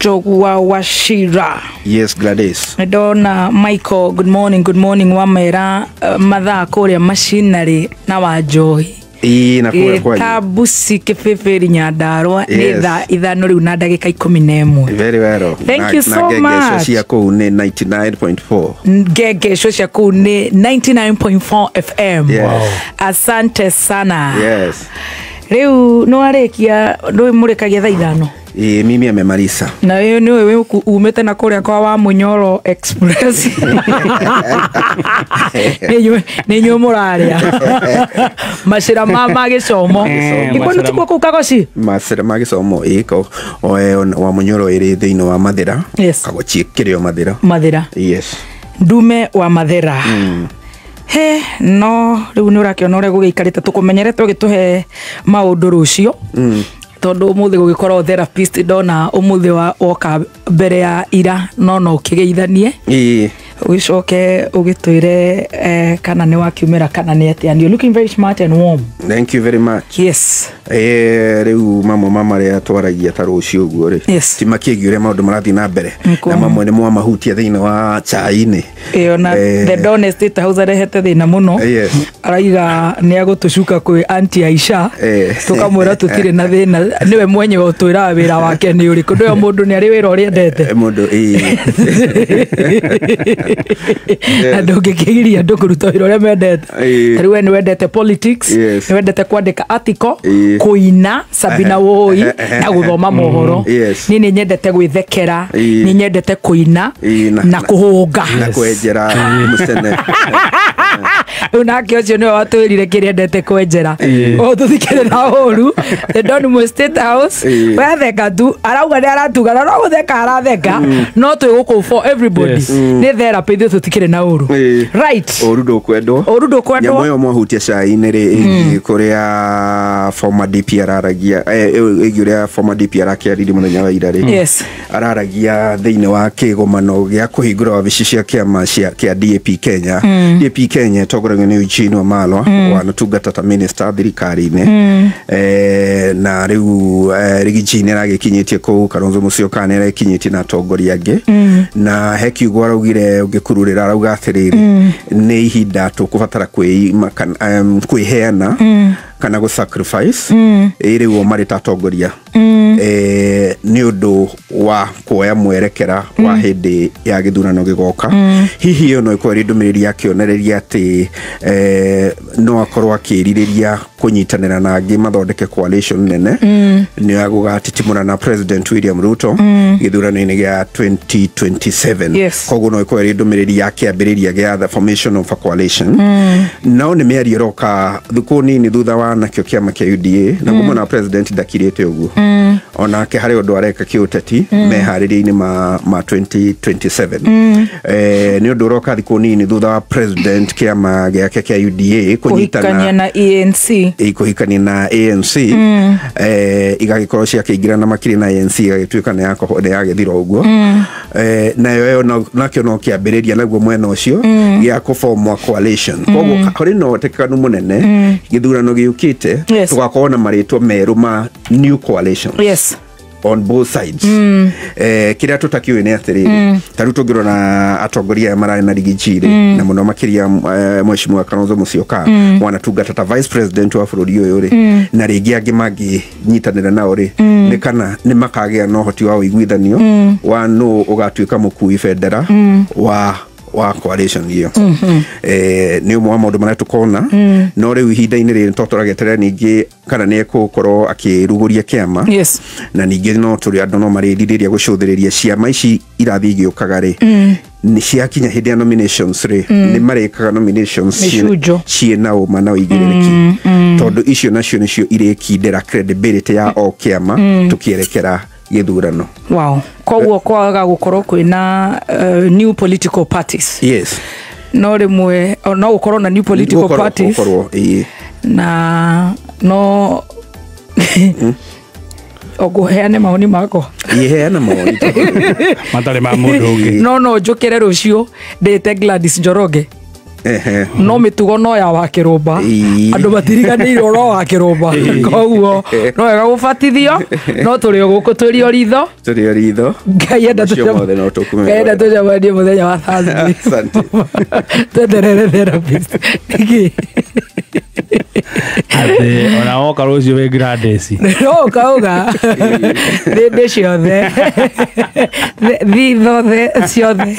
Njogu wa Wachira. Yes, Gladys. Ndona Michael, good morning, good morning. Wamera mathaa kũrĩa macinarĩ na wa njohi. Ĩĩ, na kũrĩa kwanyu. Tabusi Kĩbĩbĩri Nyandarua nĩ thaa 5 rĩu na ndagĩka 11. Very well. Thank na, you so na ngengesho much. Cia kũu nĩ 99.4. Ngengesho cia kũu nĩ 99.4 FM. Yes. Wow. Asante sana. Yes. Rĩu nĩ warĩkia, ndũĩ mũrĩkagia thaa 5? Ĩĩ, mimi amemarisa. Na ĩyo nĩwe umĩte na kũrĩa kwa wa Munyoro Express. Nĩ inyuĩ mũrarĩa macĩra ma gĩcomo. Ikuo nĩ tikuo kũu Kagoci? Macĩra ma gĩcomo, ĩĩ, wa Munyoro ĩrĩ thĩinĩ wa Mathĩra. Yes. Kagoci kĩrĩ o Mathĩra. Mathĩra. Yes. Ndume wa Mathĩra. He no rĩu nĩ ũrakĩona ũrĩa gũgĩikarĩte, tũkũmenyerete ũgĩtũhe maũndũ rũciũ. Tondũ ũmũthĩ gũgĩkorwo therapist, ndona ũmũthĩ wa woka mbere ya ira, no ũkĩgeithanie. Ĩĩ. Ũgĩcoke ũgĩtwĩre kana nĩ wakiumĩra kana nĩ atĩa. And you're looking very smart and warm. Thank you very much. Yes. Rĩu mamwe ma marĩa twaragia ta rũciũ ũguo rĩ, Yes. ti makĩgiĩ ũrĩa maũndũ marathiĩ na mbere, Nĩkuo. na mamwe nĩ mwamahutia thĩinĩ wa chai-inĩ. Ĩyo na The Don Estate House arehete thĩna mũno. Yes. Araiga nĩ agũtũcuka kwĩ Auntie Aisha. Eh. Tũkamwĩra tũtirĩ na thĩna, nĩwe mwenyewe ũtwĩraga wĩra wake nĩ ũrĩkũ. Ndũyo mũndũ nĩ arĩ wĩra ũrĩa endete. Mũndũ, ĩĩ. Na ndũngĩkĩgiria andũ kũruta wĩra ũrĩa mendete. Ĩĩ. Ta rĩu we nĩ wendete politics, Yes. nĩ wendete kwandĩka article, Ĩĩ. kũina Sabina Woi na gũthoma mohoro. Yes. Niĩ nĩ nyendete gwĩthekera, Ĩĩ. nĩ nyendete kũina Ĩĩ, na kũhũnga. Na kwenjera mũcene. Rĩu nake ũcio nĩwe watwĩrire kĩrĩa endete kwenjera. O tũthikĩrĩ na ũru The Don Mwe State House. Ĩĩ. We atheka tu, arauga nĩ aratuga na no gũtheka aratheka, no twĩ gũkũ for everybody. Yes. Nĩ therapy, ithuĩ tũtikĩrĩ na ũru. Ĩĩ. Right. Ũru ndũkwendwo. Ũru ndũkwendwo. Nyamũ ĩyo mwahutia cai-inĩ rĩ, ĩgiĩ kũrĩa former DP araragia, ĩgiĩ ũrĩa former DP arakĩaririe mũthenya wa ira rĩ, Yes. araragia thĩinĩ wa kĩgomano gĩa kũhingũra wabici cia kĩama kĩa DAP Kenya. DAP Kenya ĩtongoragio nĩ Eugene Wamalwa, wanatungata ta minister thirikari-inĩ. Na rĩu Riggy G nĩ aragĩkinyĩtie kũu, Kalonzo Musyoka nĩ arekinyĩtie na atongoria angĩ, na he kiugo araugire ũngĩkururĩra, arauga atĩrĩrĩ, nĩ ihinda tũkũbatara kwĩima kwĩheana kana gũ sacrifice. Ĩ rĩu o marĩ ta atongoria, nĩ ũndũ wa kuoya mwerekera wa hĩndĩ ya gĩthurano gĩgoka. Hihi ĩyo no ĩkorwo ĩrĩ ndũmĩrĩri ya kĩonereria atĩ no akorwo akĩrirĩria kũnyitanĩra na angĩ mathondeke coalition nene nĩ ya gũgatitimũra na President William Ruto gĩthurano-inĩ gĩa 2027. Yes. Koguo no ĩkorwo ĩrĩ ndũmĩrĩri ya kĩambĩrĩria gĩa the formation of a coalition. No nĩ mĩario ĩroka thikũ nini thutha wa nakĩo kĩama kĩa UDA na kumona president ndakirĩte ũguo, onake harĩ ũndũ areka kĩũteti meharĩria-inĩ ma 2027. Nĩ ũndũ ũroka thikũ nini thutha wa president kĩama gĩake kĩa UDA kũhikania kũnyitana na ANC. Kũhikania na ANC, igagĩkorwo ciakĩingĩrana makĩria na ANC igagĩtuĩka nĩ yagĩthira ũguo. Nayo ĩyo nakĩo no kĩambĩrĩria naguo mwena ũcio gĩa kũform a coalition. Koguo harĩ na ũhotekanu mũnene gĩthurano gĩũkĩte Yes. tũgakorwo na marĩtwa merũ ma new coalition Yes. on both sides. Kĩrĩa tũtakĩũĩ nĩ atĩrĩrĩ, ta rĩu tũngĩrora atongoria aya mararĩ na Riggy G rĩ, na mũno makĩria mheshimiwa Kalonzo Musyoka, wanatungata ta vice president wa bũrũri ũyũ rĩ, na rĩngĩ angĩ mangĩnyitanĩra nao rĩ, nĩ kana nĩ makagĩa na ũhoti wa ũiguithanio wa nũ ũgatuĩka mũkui bendera wa coalition ĩyo. Nĩ ũmwe wa maũndũ marĩa tũkona. No rĩu ihinda-inĩ rĩrĩ to tũrageterera ningĩ kana nĩ ekũkorwo akĩrugũria kĩama. Yes. Na ningĩ no tũrĩ andũ no marĩrirĩria gũcũthĩrĩria ciama ici irathiĩ igĩũkaga rĩ, nĩ ciakinya hĩndĩ ya nominations rĩ, nĩ marĩkaga nominations Mĩcunjo. Ciĩna ũma na ũigĩrĩrĩki, tondũ icio nacio nĩcio irĩkindĩra credibility ya o kĩama tũkĩerekera gĩthurano. Wow, koguo kwaga gũkorwo kwĩna new political parties? Yes. No rĩmwe no gũkorwo na new political parties. Gũkorwo, ĩĩ. Na no ũkũheane mawoni makwa. Ĩĩ, heana mawoni. Matarĩ ma mũndũ ũngĩ. No njũkĩre rũciũ ndĩte Gladys Njoroge. No mĩtugo no ya wa kĩrũmba. Andũ matiriganĩirwo no wa kĩrũmba, koguo no wega gũbatithio, no tũrĩ o gũkũ, tũrĩ o ritho. Tũrĩ o ritho. Ngai enda Macio mothe no tũkũmenya. Ngai enda tũcemanie mũthenya wa Thursday. Asante. Tweterere therapist. Nĩkĩ? Atĩ ona woka rũciũ wĩ Gladys. No ũkauga thĩndĩ ciothe, thithothe ciothe.